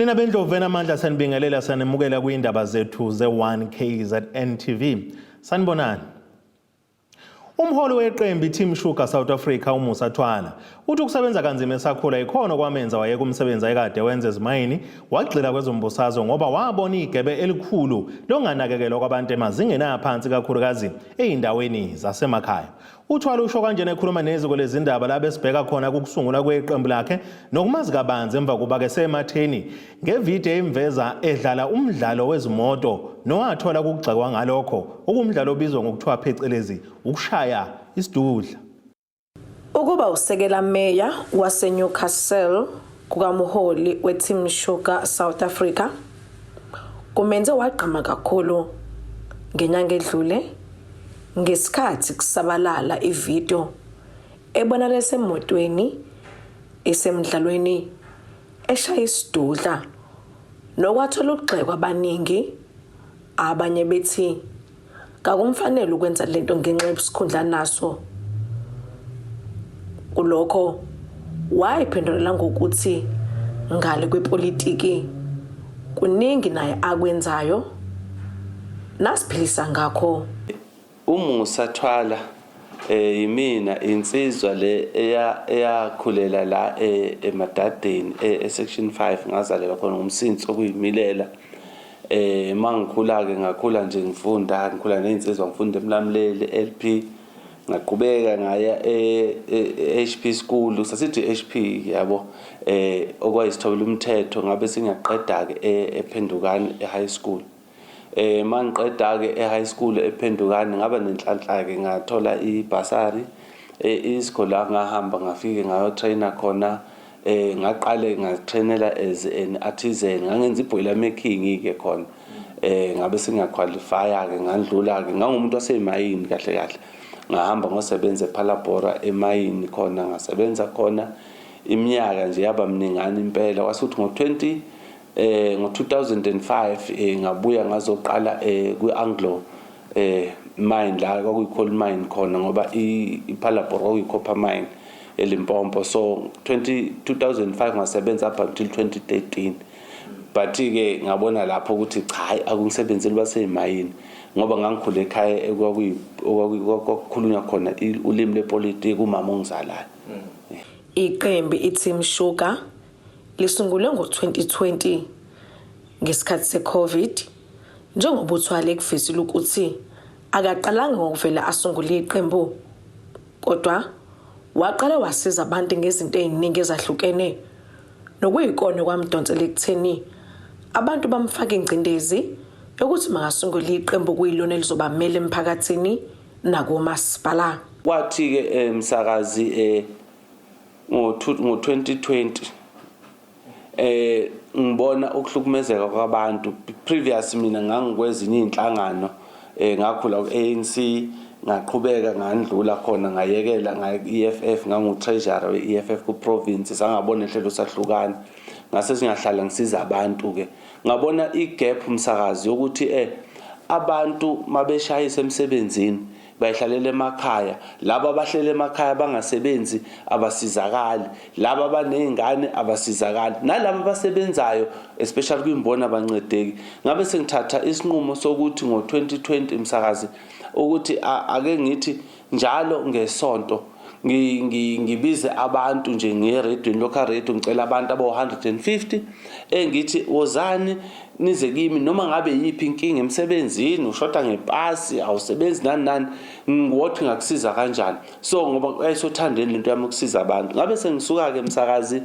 Nina bendlovu enamandla, sanibingelela, sanemukela kuyindaba zethu ze-1 KZN TV. Sanibonani. Umholi weqembu iTeam Sugar South Africa, uMusa Thwala, uthi ukusebenza kanzima esakhula yikhona kwamenza wayeka umsebenzi ayekade wenza ezimayini, wagxila kwezombusazwe ngoba wabona igebe elikhulu lokunganakekelwa kwabantu emazingeni aphansi, kakhulukazi ey'ndaweni zasemakhaya. UThwala usho kanjena ekhuluma neziko lezindaba la besibheka khona kukusungula kweqembu lakhe nokumazi kabanzi emva kuba ke sematheni ngevidiyo imveza edlala umdlalo wezimoto nowathola ukugxekwa ngalokho, okumdlalo obizwa ngokuthiwa phecelezi ukushaya isidudla. Ukuba usekela meya waseNewcastle kukamholi weTeam Sugar South Africa kumenze wagqama kakhulu ngenyanga edlule ngesikhathi kusabalala ividiyo ebonakala esemotweni esemdlalweni eshaya isidudla, nokwathola ukugxekwa abaningi, abanye bethi kakumfanele ukwenza lento ngenxa yesikhundla naso. Kulokho wayiphendulela ngokuthi ngale kwepolitiki kuningi naye akwenzayo nasiphilisa ngakho. UMusa Thwala yimina insizwa le eyakhulela la eMadadeni, e-section 5, ngazalelwa khona ngumsinsi okuyimilela. Mangikhula ke ngakhula nje ngifunda, ngikhula nezinsizwa, ngifunda eMlamleli LP, ngaqhubeka ngaya e-HP school, sasithi HP yabo, okwayisithobela umthetho, ngabe singaqeda ke ePhendukani e-high school. Mangiqeda ke e-high school ePhendukani ngaba nenhlanhla ke ngathola ibhasari isikole, ngahamba ngafike ngayo-trainer khona. Ngaqale ngatrainela as an artisan, ngangenza i-boiler making ke khona. Ngabe sengiyaqualifya ke, ngandlula ke, ngangumuntu wasemayini kahle kahle. Ngahamba ngosebenza ePhalaborwa emayini khona, ngasebenza khona iminyaka nje yaba mningana impela. Kwasuthi ngo-20 ngo-2005 ngabuya ngazoqala kwi-Anglo mine la kwakuyi-coal mine khona, ngoba iPhalaborwa kwakuyi-copper mine eLimpopo. So 20 2005 ngasebenza up until 2013, but ke ngabona lapho ukuthi cha, hayi, akungisebenzeli baseyimayini, ngoba ngangikhule ekhaya ekwakukhulunywa khona ulimi lepolitiki, umama ongizalayo. Iqembu iTeam Sugar lisungulwe ngo-2020 ngesikhathi se-COVID, njengoba uThwala ekuvezile ukuthi akaqalanga ngokuvela asungule iqembu, kodwa waqala wasiza abantu ngezinto eziningi ezahlukene, nokuyikona kwamdonsela ekutheni abantu bamfaka ingcindezi yokuthi makasungule iqembu kuyilona elizobamela emphakathini nakomasipala. Kwathi-ke msakazi, ngo-2020 ngibona ukuhlukumezeka kwabantu. Previous mina ngangikwezinye inhlangano, ngakhula ku-ANC, ngaqhubeka ngandlula khona, ngayekela ngaya ku-EFF, ngangu-treasurer we-EFF ku-province. Sangabona ehlelo sahlukana, ngase singahlala ngisiza abantu-ke. Ngabona i-gap, umsakazi, yokuthi abantu mabeshayisa emsebenzini bayihlalela emakhaya, laba abahlele emakhaya bangasebenzi abasizakali, laba abaney'ngane abasizakali, nalaba abasebenzayo, especially kwimboni, abancedeki. Ngabe sengithatha isinqumo sokuthi ngo-2020, msakazi, ukuthi ake ngithi njalo ngesonto ngibize abantu nje ngiye eradweni, local radio, ngicela abantu abawu-150, engithi wozani nize kimi noma ngabe yiphi inkinga emsebenzini, ushoda ngepasi, awusebenzi, nani nani, ngiwothi ngakusiza kanjani. So ngoba yayisothandeni lento yami ukusiza abantu, ngabe sengisuka-ke, msakazi,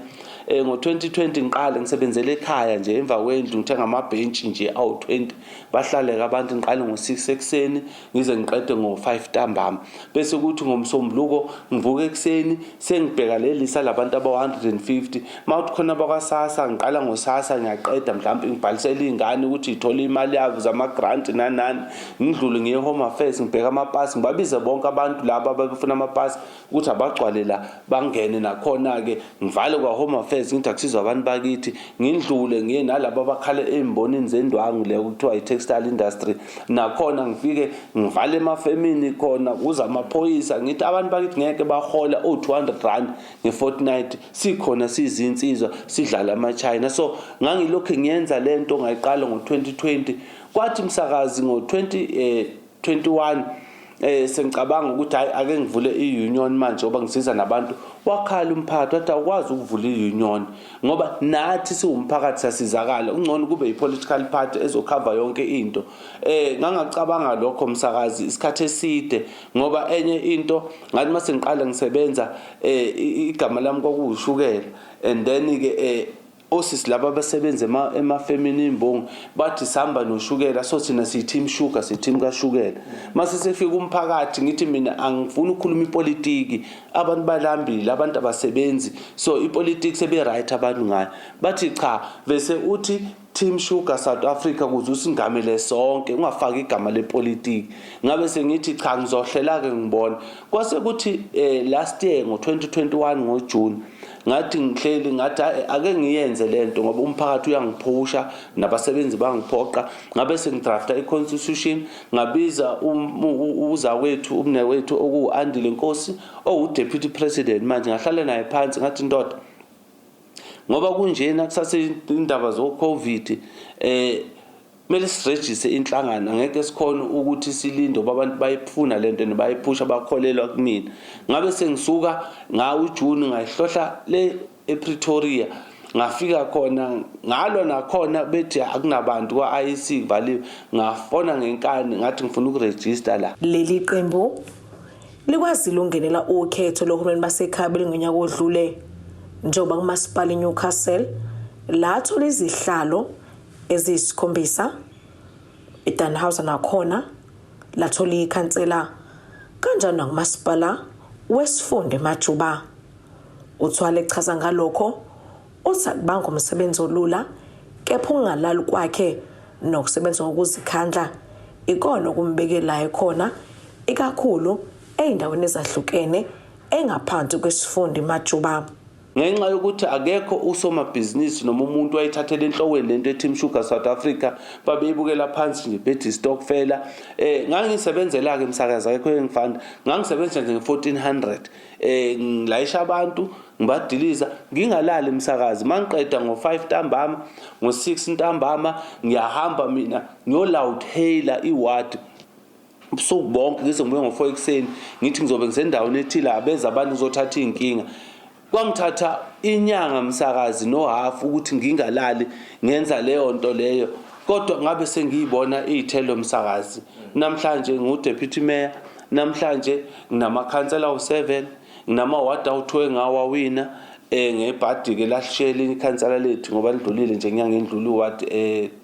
ngo-2020 ngiqale ngisebenzele ekhaya nje emva kwendlu, ngithenga amabhentshi nje awu-20, bahlale-ke abantu. Ngiqale ngo-6 ekuseni ngize ngiqede ngo-5 ntambama, bese kuthi ngomsombuluko ngivuka ekuseni sengibheka le lisa labantu aba-150. Mawuthi khona bakwaSASSA, ngiqala ngoSASSA, ngiyaqeda, mhlawumbe ngibhalisele iy'ngane ukuthi y'thole imali yabo zama-grant nani nani, ngidlule ngiye e-Home Affairs, ngibheke amapasi, ngibabize bonke abantu laba ababefuna amapasi ukuthi abagcwale la bangene nakhona-ke, ngivale kwa-Home Affairs. Affairs, ngithi akusizwa abantu bakithi. Ngindlule ngiye nalabo abakhala ey'mbonini zendwangu le kuthiwa i-textile industry, nakhona ngifike ngivale emafemini khona, kuza amaphoyisa, ngithi abantu bakithi ngeke bahola o-200 rand nge-fortnight, sikhona siyizinsizwa sidlala ama-China. So ngangilokhu ngiyenza le nto, ngayiqala ngo-2020. Kwathi msakazi ngo-2021 sengicabanga ukuthi hayi, ake ngivule i-union manje ngoba ngisiza nabantu. Wakhala umphakathi wathi awukwazi ukuvula i-union ngoba nathi siwumphakathi siyasizakala, ungcono kube i-political party ezokhava yonke into. Ngangacabanga lokho msakazi isikhathi eside, ngoba enye into ngathi mase ngiqala ngisebenza, igama lami kwakuwushukela, and then ke osisi laba abasebenza emafemini imbongi bathi sihamba noshukela, so thina siyi-team sugar, siyi-team kashukela. Mase sefika umphakathi, ngithi mina angifuni ukukhuluma ipolitiki, abantu balambile, abantu abasebenzi, so ipolitiki sebe-right abantu ngayo. Bathi cha, bese uthi Team Sugar South Africa ukuze usingamele sonke, ungafaki igama lepolitiki. Ngabe sengithi cha, ngizohlela-ke ngibona. Kwase kuthi last year ngo-2021 ngoJune, ngathi ngihleli ngathi hayi, ake ngiyenze lento ngoba umphakathi uyangiphusha nabasebenzi bangiphoqa. Ngabe sengidrafta i-constitution, ngabiza uzakwethu, umnewethu okuwu-Andile Nkosi, owu-deputy president manje. Ngahlala naye phansi, ngathi ndoda, ngoba kunjena kusase indaba zo-Covid, kumele sirejise inhlangano, angeke sikhone ukuthi silinde ngoba abantu bayifuna lento and bayiphusha, bakholelwa kumina. Ngabe sengisuka ngawo uJune, ngayihlohla le ePretoria, ngafika khona ngalwa nakhona, bethi akunabantu kwa-IEC, kuvaliwe. Ngafona ngenkani, ngathi ngifuna ukurejista la. Leli qembu likwazile ukungenela ukhetho lohulumeni basekhaya belingonyaka odlule, njengoba kumasipala iNewcastle lathola izihlalo eziyisikhombisa, eDannhauser nakhona lathola ikhansela, kanjalo nakumasipala wesifunda eMajuba. UThwala echaza ngalokho uthi akubanga umsebenzi olula, kepha ukungalali kwakhe nokusebenza ngokuzikhandla ikona okumbekelayo khona, ikakhulu ey'ndaweni ezahlukene engaphansi kwesifunda iMajuba. Ngenxa yokuthi akekho usomabhizinisi noma umuntu wayithathela enhlokweni lento e-Team Sugar South Africa, babeyibukela phansi nje, bethi stokfela. Ngangisebenzela-ke emsakazo, akekho engifanda, ngangisebenza nje nge-1400, ngilayisha abantu, ngibadiliza, ngingalali emsakazi. Mangiqeda ngo-5 ntambama, ngo-6 ntambama, ngiyahamba mina ngiyo-loud hailer iward ubusuku bonke ngize ngibuye ngo-4 ekuseni, ngithi ngizobe ngisendaweni ethile, abeza abantu, ngizothatha iy'nkinga. Kwangithatha inyanga msakazi nohafu ukuthi ngingalali ngenza leyo nto leyo, kodwa ngabe sengiyibona iy'thelo msakazi. Namhlanje ngu-deputy mayor, namhlanje nginamakhansela awu-7, nginamawadi awu-2 engawawina ngebhadi-ke lahlishela ikhansela lethu ngoba lidlulile nje inyanga endlule, uwadi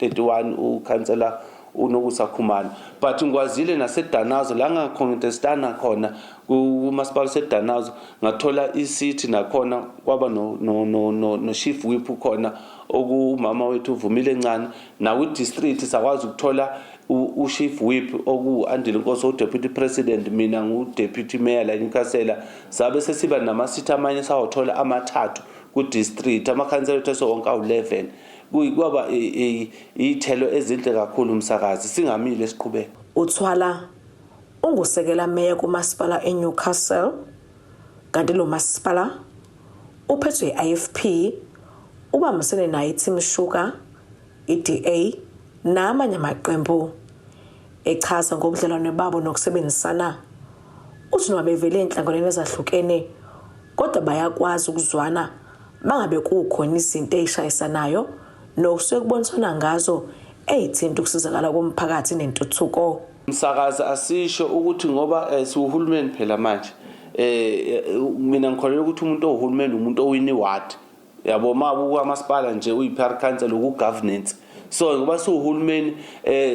31, ukhansela uNokusa Khumalo. But ngikwazile naseDannhauser la ngacontestana khona kumasipala seDannhauser, ngathola i-seat nakhona, kwaba no chief whip khona okuwumama wethu uvumile Ncane. Nakwi-district sakwazi ukuthola u-chief whip oku-Andile Nkosi, u-deputy president, mina ngu-deputy mayor la eNewcastle. Sabe sesiba nama-seat amanye sawathola amathathu ku-district, amakhansela ethu esewonke awu-11. Kwaba iy'thelo ezinhle kakhulu umsakazi, singamile, siqhubeke. Uthwala ungusekela meya kumasipala eNewcastle, kanti lo masipala uphethwe i-IFP ubambisene nayo iTeam Sugar, iDA namanye amaqembu. Echaza ngobudlelwane babo nokusebenzisana, uthi noma bevele enhlanganweni ezahlukene kodwa bayakwazi ukuzwana mangabe kukhona izinto ey'shayisanayo nokusuke kuboniswana ngazo ey'thinta ukusizakala komphakathi nentuthuko. Msakazi, asisho ukuthi ngoba siwuhulumeni phela manje, mina ngikholelwa ukuthi umuntu owuhulumeni umuntu owina iward, yabo. Ma kukamasipala nje uyi-PR council, uku-governance. So ngoba siwuhulumeni,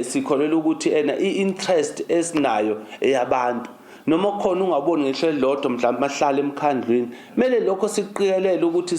sikholelwa ukuthi ena i-interest esinayo eyabantu, noma khona ungaboni ngisho elilodwa mhlawumbe mahlala emkhandlwini, kumele lokho sikuqikelele ukuthi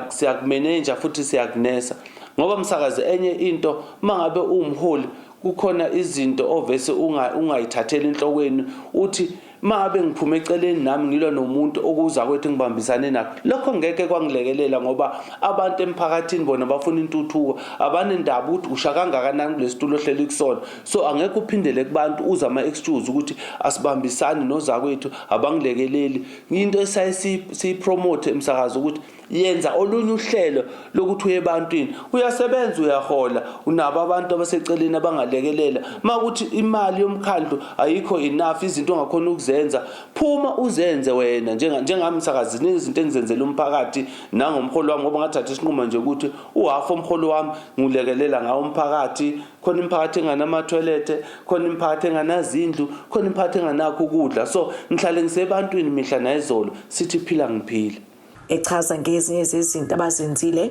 siyakumeneja futhi siyakunesa. Ngoba msakazi, enye into, mangabe uwumholi kukhona izinto ovese ungayithatheli enhlokweni, uthi Mangabe ngiphuma eceleni nami ngilwa nomuntu okuza kwethu ngibambisane nakho, lokho ngeke kwangilekelela ngoba abantu emphakathini bona bafuna intuthuko, abanendaba ukuthi usha kangakanani kulesitulo ohleli kusona. So angeke uphindele kubantu uze ama-excuse ukuthi asibambisani nozakwethu abangilekeleli. Into esaye siyipromote emsakazo ukuthi yenza olunye uhlelo lokuthi uye ebantwini, uyasebenza, uyahola, unabo abantu abaseceleni abangalekelela. Makuthi imali yomkhandlu ayikho enough, izinto ongakhona ukuzenza phuma uzenze wena. Njengami msakazi, ziningi izinto engizenzela umphakathi nangomholo wami, ngoba ngathatha isinqumo nje ukuthi uhafu omholo wami ngilekelela ngawo umphakathi. Khona imiphakathi enganama-toilet, khona imiphakathi enganazindlu, khona imiphakathi enganakho ukudla. So ngihlale ngisebantwini mihla nayizolo, sithi phila ngiphile. Echaza ngezinye zezinto abazenzile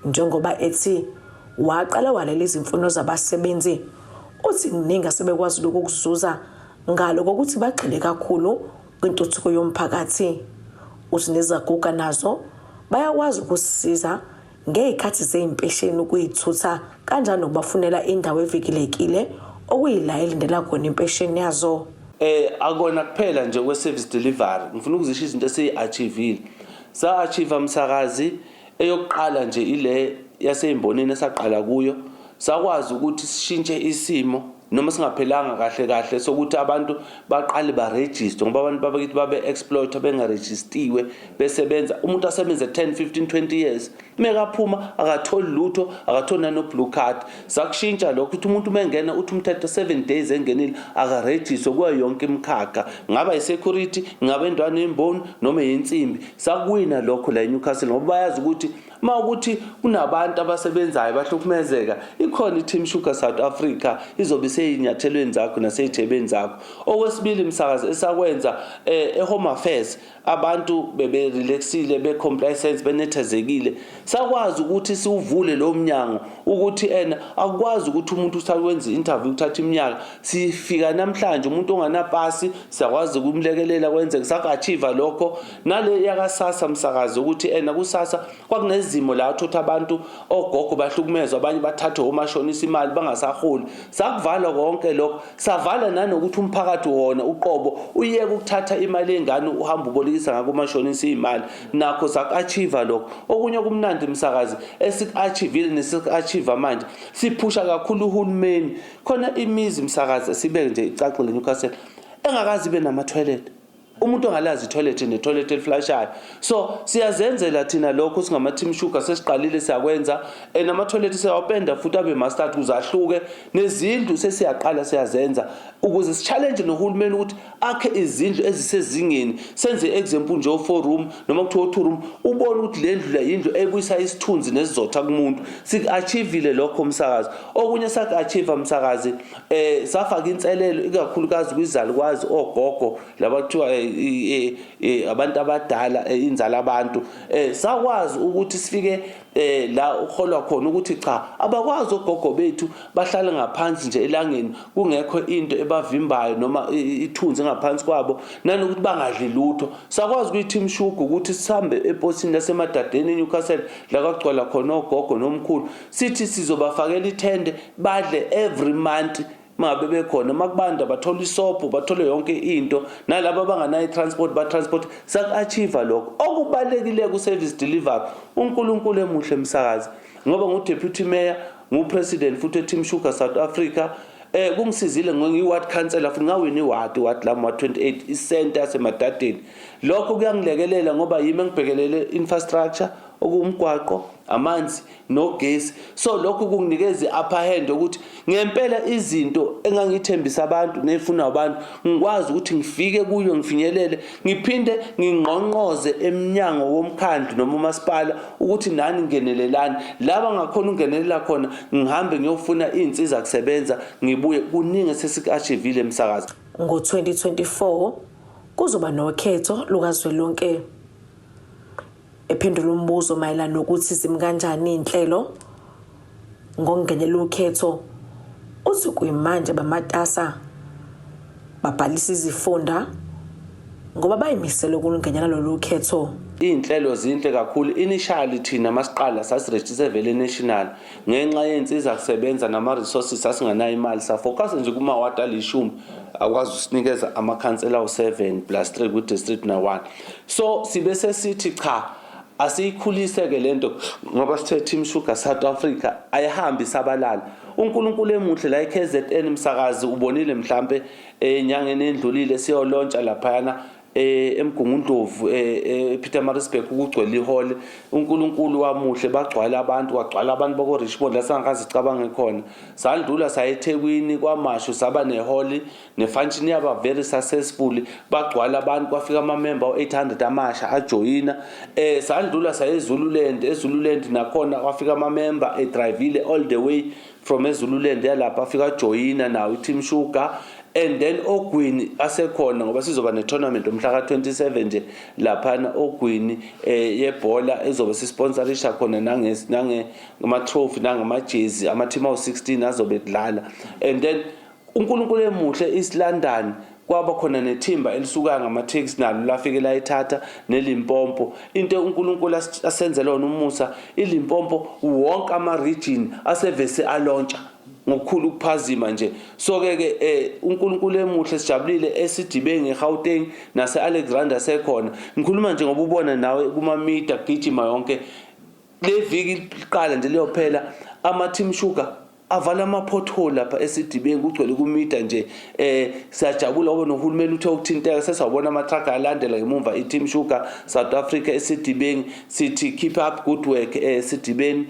njengoba ethi waqala walela izimfuno zabasebenzi, uthi kuningi asebekwazi lokhu ukuzuza ngalo kokuthi bagxile kakhulu kwintuthuko yomphakathi. Uthi nezaguga nazo bayakwazi ukusisiza ngey'khathi zey'mpesheni ukuyithutha kanjalo nokubafunela indawo evikelekile okuyila elindela khona impesheni yazo. Akona kuphela nje kwe service delivery, ngifuna ukuzisho izinto esiyi-achievile. Sa-achieve msakazi eyokuqala nje ile yaseyimbonini esaqala kuyo, sakwazi ukuthi sishintshe isimo noma singaphelanga kahle kahle sokuthi abantu baqale baregister, ngoba abantu babakithi babe exploit bengaregistiwe besebenza. Umuntu asebenze 10 15 20 years, mekaphuma akatholi lutho, akatholi nano blue card. Sakushintsha lokho ukuthi umuntu mengena, uthi umthetho 7 days engenile akaregister kuyo yonke imikhakha, ngaba i-security, ngaba indwana yemboni noma yensimbi. Sakuwina lokho la eNewcastle ngoba bayazi ukuthi uma ukuthi kunabantu abasebenzayo bahlukumezeka, ikhona i-Team Sugar South Africa izobe isey'nyathelweni zakho nasey'thebeni zakho. Okwesibili msakazi esakwenza e-Home Affairs, abantu bebe-relaxile, be-complacent, benethezekile. Sakwazi ukuthi siwuvule lo mnyango ukuthi ena akukwazi ukuthi umuntu usakwenza i-interview kuthatha iminyaka. Sifika namhlanje umuntu onganapasi siyakwazi ukumlekelela kwenzeke, saku-achieve lokho. Nale yakasasa msakazi ukuthi ena kusasa kwakunezimo la uthatha abantu ogogo bahlukumezwa, abanye bathathwe omashonisa imali bangasaholi. Sakuvala konke lokho, savala nanokuthi umphakathi wona uqobo uyeke ukuthatha imali yengane uhamba ubolekisa ngako umashonisa imali, nakho saku-achieve lokho. Okunye okumnandi msakazi esiku-achievile nesiku-achieve manje, siphusha kakhulu uhulumeni. Khona imizi msakazi esibeke nje icacile Newcastle engakazi ibe nama-toilet, umuntu ongalazi itoilet netoilet eliflashayo. So siyazenzela thina lokho singama-Team Sugar, sesiqalile siyakwenza and ama-toilet siyawapenda futhi abe mustard ukuze ahluke, nezindlu sesiyaqala siyazenza ukuze si-challenge nohulumeni ukuthi akhe izindlu ezisezingeni. Senze example nje o-four room noma kuthiwa o-two room, ubone ukuthi le ndlu le yindlu ebuyisa isithunzi nesizotha kumuntu. Siku-achievile lokho msakazi. Okunye saku-achieve msakazi, safaka inselelo ikakhulukazi kwizalukwazi, ogogo laba kuthiwa abantu abadala, inzala abantu. Sakwazi ukuthi sifike la uholwa khona ukuthi cha, abakwazi ogogo bethu bahlale ngaphansi nje elangeni kungekho into ebavimbayo noma ithunzi ngaphansi kwabo, nanokuthi bangadli lutho. Sakwazi kuyi-Team Sugar ukuthi sihambe eposini laseMadadeni eNewcastle la kwagcwala khona ogogo nomkhulu, sithi sizobafakela ithende badle every month mangabe bekhona, makubanda bathole isobho, bathole yonke into, nalabo abanganayo i-transport ba-transport. Saku-achieve lokho. Okubalulekile ku-service delivery, uNkulunkulu emuhle msakazi, ngoba ngu-deputy mayor, ngu-president futhi e-Team Sugar South Africa, kungisizile ngiyi-ward councillor futhi ngawina iward, iward lami ward 28, isenta yaseMadadeni. Lokho kuyangilekelela ngoba yimi engibhekelele infrastructure, okuwumgwaqo, amanzi nogesi. So lokho kunginikeza i-upper hand ukuthi ngempela izinto engangithembisa abantu ney'funwa abantu ngikwazi ukuthi ngifike kuyo, ngifinyelele, ngiphinde ngingqongqoze emnyango womkhandlu noma umasipala ukuthi nani ngenelelani laba ngakhona ukungenelela khona, ngihambe ngiyofuna iy'nsiza kusebenza ngibuye. Kuningi esesiku-achievile emsakazi. Ngo-2024 kuzoba nokhetho lukazwelonke. Ephendula umbuzo mayelana nokuthi zimi kanjani iy'nhlelo ngokungenela ukhetho, uthi kuyimanje bamatasa babhalisa izifunda. ngoba bayimisele ukulungenela lolu khetho. Iy'nhlelo zinhle kakhulu. Initially thina masiqala sasirejise vele national ngenxa yey'nsiza kusebenza nama-resources, sasinganayo imali, safocus nje kumawadi alishumi akwazi usinikeza amakhansela awu-7 plus 3 kwi-district na-1. So sibe sesithi cha, asiyikhulise-ke le nto ngoba sithe Team Sugar South Africa ayihambi isabalala. UNkulunkulu emuhle la e-KZN, msakazi, ubonile mhlampe enyangeni endlulile siyolontsha laphayana eMgungundlovu, ePietermaritzburg, kugcwele ihall. UNkulunkulu wamuhle, bagcwala abantu, kwagcwala abantu bako Richmond la sangakaze sicabange khona. Sandlula saya eThekwini, kwaMashu, saba nehall ne-function yaba very successful, bagcwala abantu, kwafika ama-member awu-800 amasha ajoyina. Sandlula saya eZululand, eZululand nakhona kwafika ama-member edrivile all the way from eZululand yalapha, afika ajoyina nawo i-Team Sugar. And then Ogwini asekhona ngoba sizoba ne-tournament umhla ka-27 nje laphana Ogwini yebhola ezobe sisponsorisha khona nange ngama-trophy nangamajezi, ama-team awu-16 azobe kudlala. And then uNkulunkulu emuhle, East London kwaba khona nethimba elisukayo ngama-taxi, nalo lafike layithatha, neLimpopo. Into uNkulunkulu asenzele wona umusa, iLimpopo wonke ama-region asevese alontsha ngokukhulu ukuphazima nje. So ke ke uNkulunkulu emuhle, sijabulile eSidibeng eGauteng nase Alexander sekhona. Ngikhuluma nje ngoba ubona nawe kuma media gijima yonke le viki liqala nje liyophela, ama Team Sugar avala ama-pothole lapha eSidibeng, kugcwele kumida nje. Siyajabula ngoba nohulumeni uthe ukuthinteka, sesawubona ama-truck alandela ngemumva i-Team Sugar South Africa eSidibeng. Sithi keep up good work eSidibeng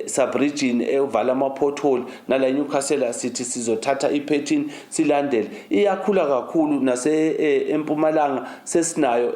sub-region evala ama-pothole. Nala eNewcastle sithi sizothatha i-pattern silandele, iyakhula kakhulu. Nase eMpumalanga sesinayo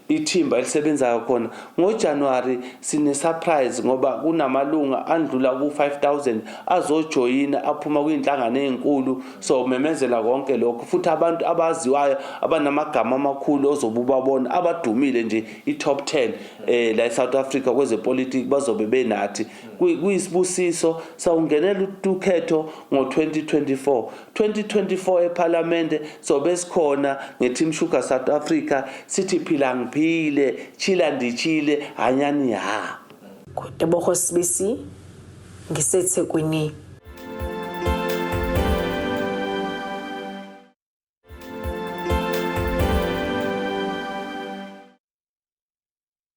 ithimba elisebenzayo khona. NgoJanuary sine surprise ngoba kunamalunga andlula ku-5000 azojoyina aphuma kwinhlangano ezinkulu. So memezela konke lokho, futhi abantu abaziwayo abanamagama amakhulu ozobe ubabona abadumile nje, i-top 10 la eSouth Africa kwezepolitiki bazobe benathi. Kuyisibusiso sawungenela ukhetho ngo-2024, 2024 eParliament sobe sikhona nge-Team Sugar South Africa. Sithi phila ngiphile, chila ndichile, hanyani ha. Tebogo Sibisi, ngiseThekwini.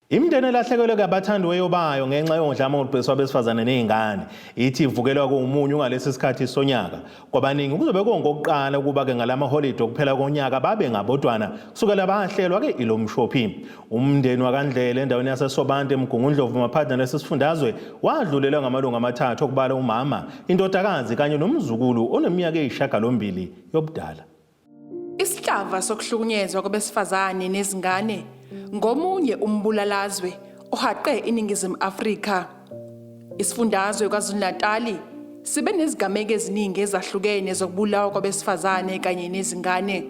Imindeni elahlekelwe ngabathandiweyo bayo ngenxa yodlame olubhekiswa abesifazane nezingane ithi ivukelwa kuwumunyu ngalesi sikhathi sonyaka. Kwabaningi kuzobe kungokokuqala ukuba-ke ngalama holide okuphela konyaka babe ngabodwana kusukela bahlelwa-ke ilo mshophi. Umndeni wakaNdlela endaweni yaseSobantu eMgungundlovu maphakathi nalesi sifundazwe wadlulelwa ngamalungu amathathu okubala umama, indodakazi kanye nomzukulu oneminyaka eyishagalombili yobudala. Isihlava sokuhlukunyezwa kwabesifazane nezingane ngomunye umbulalazwe ohaqe iNingizimu Afrika. Isifundazwe KwaZulu-Natali sibe nezigameko eziningi ezahlukene zokubulawa kwabesifazane kanye nezingane.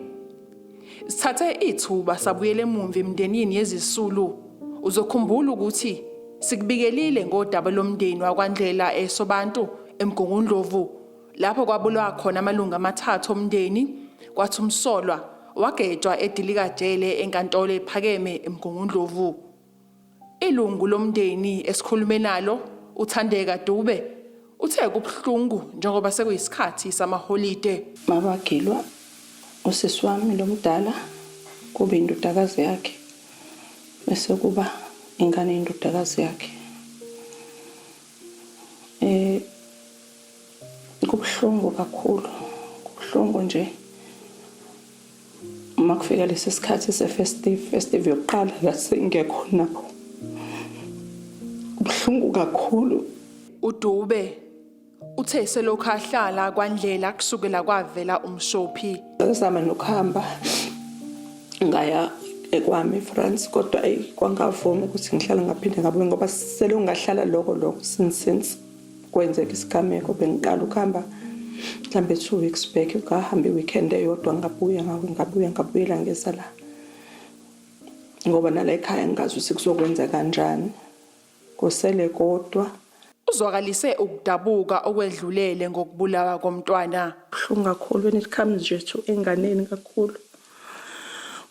Sithathe ithuba sabuyela emumva emndenini yezisulu. Uzokhumbula ukuthi sikubikelile ngodaba lomndeni wakwaNdlela eSobantu eMgungundlovu lapho kwabulawa khona amalungu amathathu omndeni, kwathi umsolwa wagejwa edilikajele enkantolo ephakeme eMgungundlovu. Ilungu lomndeni esikhulume nalo, uThandeka Dube, uthe kubuhlungu njengoba sekuyisikhathi samaholide. Mabagilwa usisi wami lo mdala, kube indodakazi yakhe, bese kuba ingane yendodakazi yakhe. Kubuhlungu kakhulu, kubuhlungu nje uma kufika lesi sikhathi se-festive, festive yokuqala la sengekho nabo, kubuhlungu kakhulu. UDube uthe selokhu ahlala kwaNdlela kusukela kwavela umshophi. Ngazama nokuhamba ngaya ekwami eFrance, kodwa eyi kwangavumi ukuthi ngihlale, ngaphinde ngabuya ngoba selokhu ngahlala lokho since kwenzeka isigameko. Bengiqala ukuhamba mhlambe 2 weeks back, ngahamba i-weekend eyodwa, ngabuya ngabuya ngabuyela ngeza la ngoba nala ekhaya ngingazi ukuthi kuzokwenza kanjani, kusele kodwa. Uzwakalise ukudabuka okwedlulele ngokubulawa komntwana. Buhlungu kakhulu when it comes nje to enganeni kakhulu.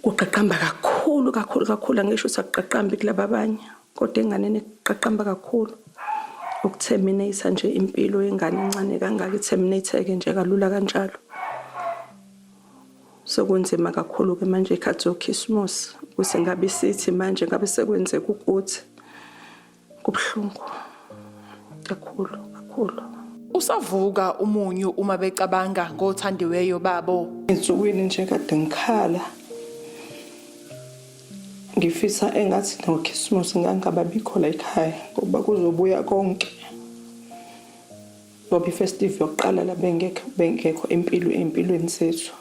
Kuqaqamba kakhulu kakhulu kakhulu, angisho ukuthi akuqaqambi kulaba abanye, kodwa enganeni kuqaqamba kakhulu. Uku-terminate nje impilo yengane encane kangaka, i-terminate-ke nje kalula kanjalo. Sekunzima kakhulu-ke manje iy'khathi zokhisimusi, ukuthi ngabe isithi manje ngabe sekwenzeka ukuthi kubuhlungu kakhulu kakhulu. Usavuka umunyu uma becabanga ngothandiweyo babo. Ensukwini nje kade ngikhala, ngifisa engathi nokhisimusi ngangababikho la ekhaya, ngoba kuzobuya konke. Ngoba i-festive yokuqala la bengekho impilo ey'mpilweni zethu,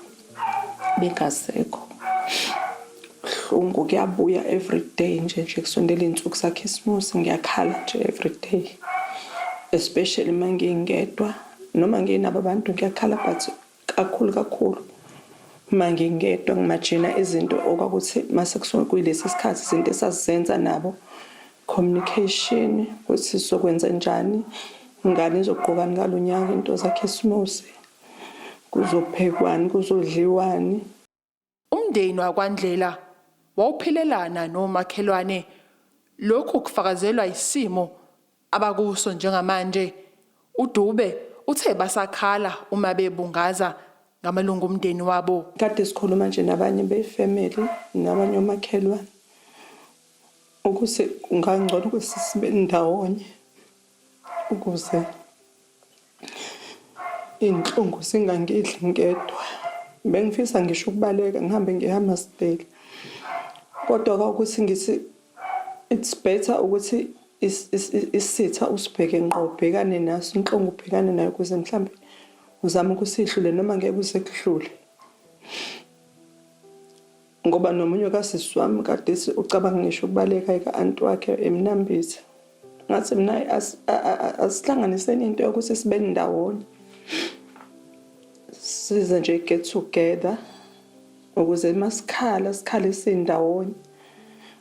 bengasekho. Buhlungu kuyabuya everyday nje kusondela iy'nsuku zakhisimusi, ngiyakhala nje everyday. Especially uma ngingedwa noma nginabo abantu ngiyakhala, but kakhulu kakhulu uma ngingedwa ngimajina izinto okwakuthi mase kusuke kuyilesi sikhathi, izinto esasizenza nabo, communication ukuthi sizokwenza njani, ingane izogqokani ngalo nyaka, into zakhisimusi, kuzophekwani, kuzodliwani. Umndeni wakwaNdlela wawuphilelana nomakhelwane. Lokhu kufakazelwa isimo abakuso njengamanje. UDube uthe basakhala uma bebungaza ngamalungu omndeni wabo. Kade sikhuluma nje nabanye be-family nabanye omakhelwane ukuthi kungangcono ukuthi sibe ndawonye ukuze iy'nhlungu zingangidli ngedwa. Bengifisa ngisho ukubaleka ngihambe ngiye eHammarsdale, kodwa kwawukuthi ngithi it's better ukuthi isitha usibheke ngqo, ubhekane naso, inhlungu ubhekane nayo, ukuze mhlambe uzame ukusidlule noma ngeke uze kudlule. Ngoba nomunye kasisi wami kade ucabanga ngisho ukubaleka eka-anti wakhe eMnambithi. Ngathi mina asihlanganiseni into yokuthi sibe ndawonye, size nje get together ukuze masikhala sikhale sindawonye,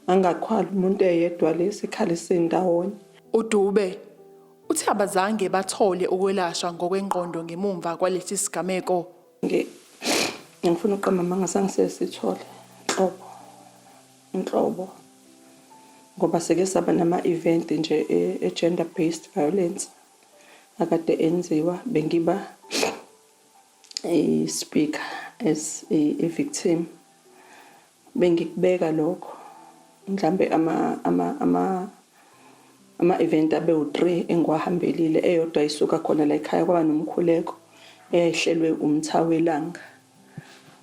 angakhwali umuntu eyedwa, le sikhale sindawonye. UDube uthe abazange bathole ukwelashwa ngokwengqondo ngemumva kwalesi sigameko. Ngifuna ukuqamba amanga, zange sithole nhlobo nhlobo, ngoba seke saba nama-event nje e-gender based violence akade enziwa, bengiba i-speaker as a victim. Bengikubeka lokho, mhlambe ama-event abe u-3 engiwahambelile. Eyodwa isuka khona la ekhaya, kwaba nomkhuleko eyayihlelwe uMthawelanga,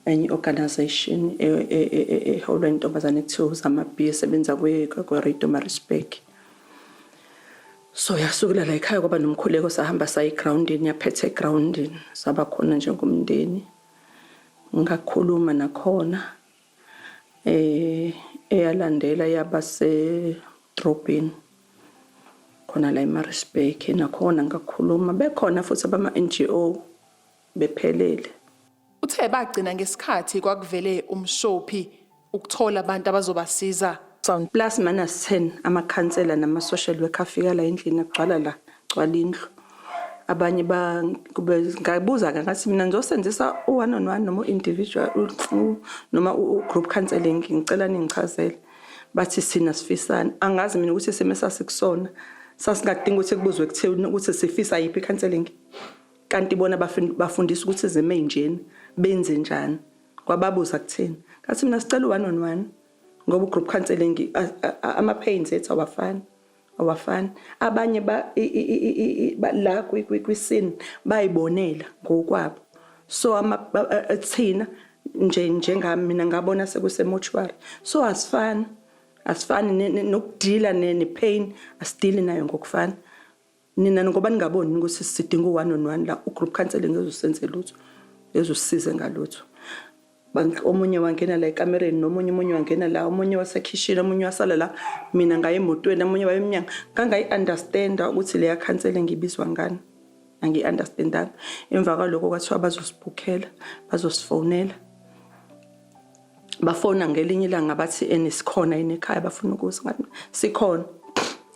enye organization eholwa intombazane ekuthiwa uZama B, esebenza kwe-Radio Maritzburg. So yasukela la ekhaya, kwaba nomkhuleko, sahamba saya egrawundini, yaphetha egrawundini, saba khona njengomndeni, ngakhuluma nakhona. Eyalandela yaba sedrobheni khona la eMaritzburg, nakhona ngakhuluma, bekhona futhi abama-NGO bephelele. Uthe bagcina ngesikhathi kwakuvele umshophi ukuthola abantu abazobasiza. Sound plus minus 10 amakhansela nama-social worker afika la endlini, agcwala la, gcwala indlu. Abanye ngabuza-ke, ngathi mina ngizosenzisa u-one on one noma u-individual noma u-group counselling, ngicela ningichazele. Bathi sina sifisani. Angazi mina ukuthi isimo esasikusona sasingadingi ukuthi kubuzwe kutheni ukuthi sifisa yiphi i-counselling, kanti bona bafundisa ukuthi izimo ey'njena benze njani. Kwababuza kuthini, ngathi mina sicela u-one on one, ngoba u-group counselling ama-pains ethu awafani, awafani. Abanye ba la kwi-scene bayibonela ngokwabo, so thina nje njengami mina ngabona sekuse-mortuary, so asifani, asifani nokudila ne-pain, asidili nayo ngokufana nina, ngoba ningaboni ukuthi sidinga u-one on one la, u-group counselling ezosenze lutho, ezosisize ngalutho. Omunye wangena la ekamereni, nomunye, omunye wangena la, omunye wasekhishini, omunye wasala la, mina ngaye emotweni, omunye waye emnyango. Ngangayi-understanda ukuthi leya counselling ibizwa ngani, angiyi-understandanga. Emva kwaloko kwathiwa bazosibhukhela, bazosifonela. Bafona ngelinye ilanga, bathi ene sikhona yini ekhaya, bafuna ukuza. Ngathi sikhona,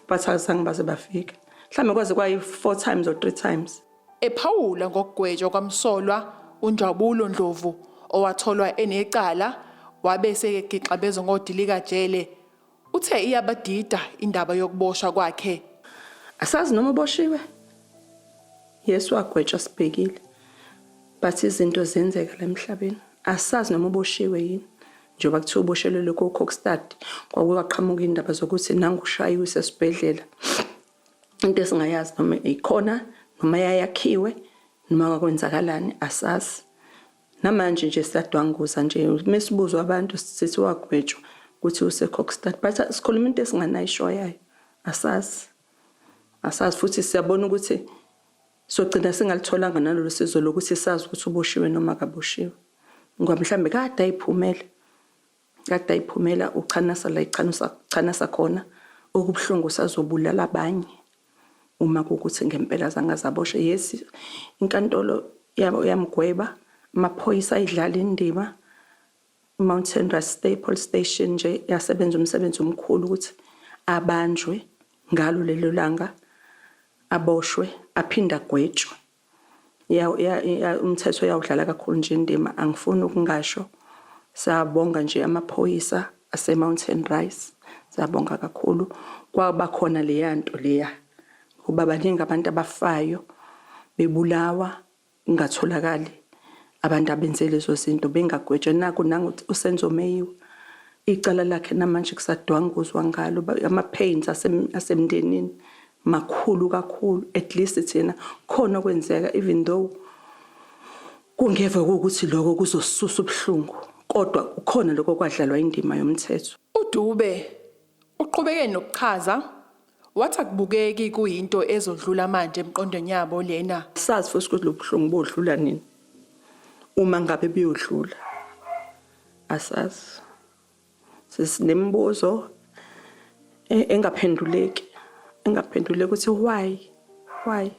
bathi azange baze bafike. Mhlawumbe kwaze kwayi-four times or three times. Ephawula ngokugwetshwa kwamsolwa uNjabulo Ndlovu owatholwa enecala, Wabe esegixabezwa ngodilikajele. Uthe iyabadida indaba yokuboshwa kwakhe. Asazi noma uboshiwe. Yes wagwetshwa sibhekile. But izinto zenzeka la emhlabeni. Asazi noma uboshiwe yini. Njengoba kuthiwa uboshelwe lokho Kokstad kwakuqhamuka indaba zokuthi nangu ushayiwe usesibhedlela. Into esingayazi noma ikhona noma yayakhiwe noma kwenzakalani asazi. Namanje nje sisadwanguza nje mesibuzwa abantu sithi wagwetshwa ukuthi useKokstad but sikhuluma into esinganayo isho yayo asazi. Asazi futhi siyabona ukuthi sogcina singalitholanga nalolu sizo lokuthi sazi ukuthi uboshiwe noma akaboshiwe. Ngoba mhlambe kade ayiphumela. Kade ayiphumela uchanasa la ichanusa chanasa khona okubuhlungu sazobulala abanye uma kukuthi ngempela zange zaboshwe. Yes inkantolo yamgweba amaphoyisa ayidlala indima Mountain Rest State Police Station nje yasebenza umsebenzi omkhulu ukuthi abanjwe ngalo lelo langa aboshwe aphinde agwetshwe. Umthetho uyawudlala kakhulu nje indima angifuni ukungasho. Siyabonga nje amaphoyisa ase-Mountain Rise siyabonga kakhulu. Kwaba khona leya nto leya ngoba baningi abantu abafayo bebulawa kungatholakali abantu abenze lezo zinto bengagwetshwa. Naku nangu uSenzo Meyiwa icala lakhe namanje kusadwanguzwa ngalo ama-pains asemndenini makhulu kakhulu. At least thina khona okwenzeka even though kungeve ukuthi lokho kuzosusa ubuhlungu kodwa kukhona lokho kwadlalwa indima yomthetho. UDube uqhubeke nokuchaza wathi akubukeki kuyinto ezodlula manje emqondweni yabo lena. Sazi futhi ukuthi lobuhlungu bodlula nini uma ngabe buyodlula asazi. Sinembuzo engaphenduleki ukuthi why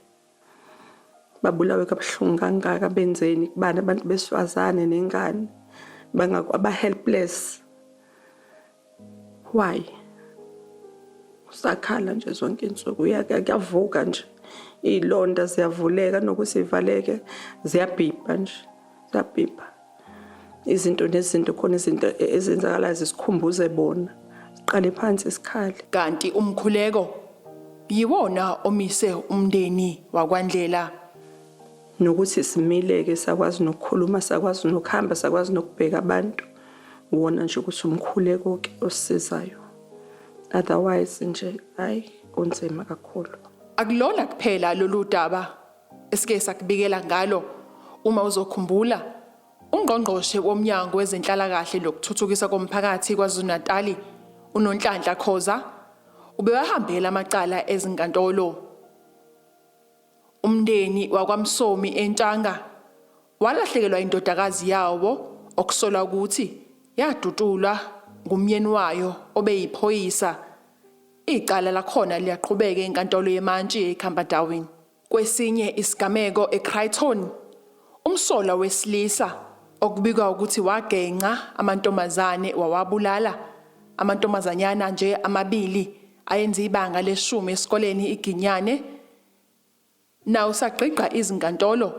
babulawe kabuhlungu kangaka benzeni kubani abantu besifazane nengane aba helpless why usakhala nje zonke insuku kuyavuka nje izilonda ziyavuleka nokuthi ivaleke ziyabhibha nje ziyabhibha izinto nezinto khona izinto ezenzakalayo zisikhumbuze bona siqale phansi isikhali. Kanti umkhuleko yiwona omise umndeni wakwaNdlela. Nokuthi simileke sakwazi nokukhuluma sakwazi nokuhamba sakwazi nokubheka abantu wona nje ukuthi umkhuleko ke osisizayo otherwise nje hayi kunzima kakhulu. Akulona kuphela lolu daba esike sakubikela ngalo. Uma uzokhumbula ungqongqoshe womnyango wezenhlalakahle nokuthuthukisa komphakathi KwaZulu-Natali uNonhlanhla Khoza ubewahambela amacala ezinkantolo. Umndeni wakwaMsomi eNtshanga walahlekelwa indodakazi yawo okusolwa ukuthi yadutshulwa ngumyeni wayo obeyiphoyisa. Icala lakhona liyaqhubeka enkantolo yemantshi eCamperdown. Kwesinye isigameko eCrichton, umsolwa wesilisa okubikwa ukuthi wagenca amantombazane wawabulala amantombazanyana nje amabili ayenza ibanga leshumi esikoleni iGinyane nawo usagqigqa izinkantolo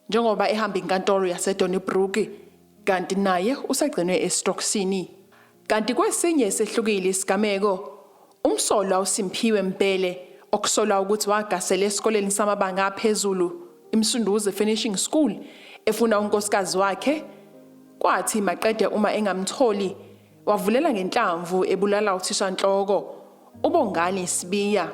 njengoba ehamba inkantolo yaseDonnybrook kanti naye usagcinwe esitokisini. Kanti kwesinye esehlukile isigameko umsolwa uSimphiwe Mbhele okusolwa ukuthi wagasela esikoleni samabanga aphezulu iMsunduzi Finishing School efuna unkosikazi wakhe kwathi maqede uma engamtholi wavulela ngenhlamvu ebulala uthishanhloko uBongani Sibiya.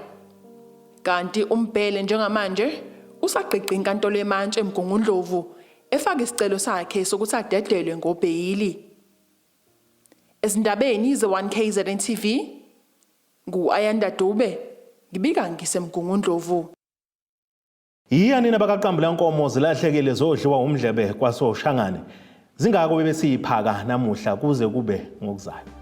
Kanti uMbhele njengamanje usagqigqa inkantolo yemantshi eMgungundlovu efaka isicelo sakhe sokuthi adedelwe ngobheyili. Ezindabeni ze-1KZN TV ngu-Ayanda Dube ngibika ngiseMgungundlovu. Yiya nina bakaqambula nkomo zilahlekile zodliwa umdlebe kwasoshangane. Zingako bebesiyiphaka namuhla kuze kube ngokuzayo.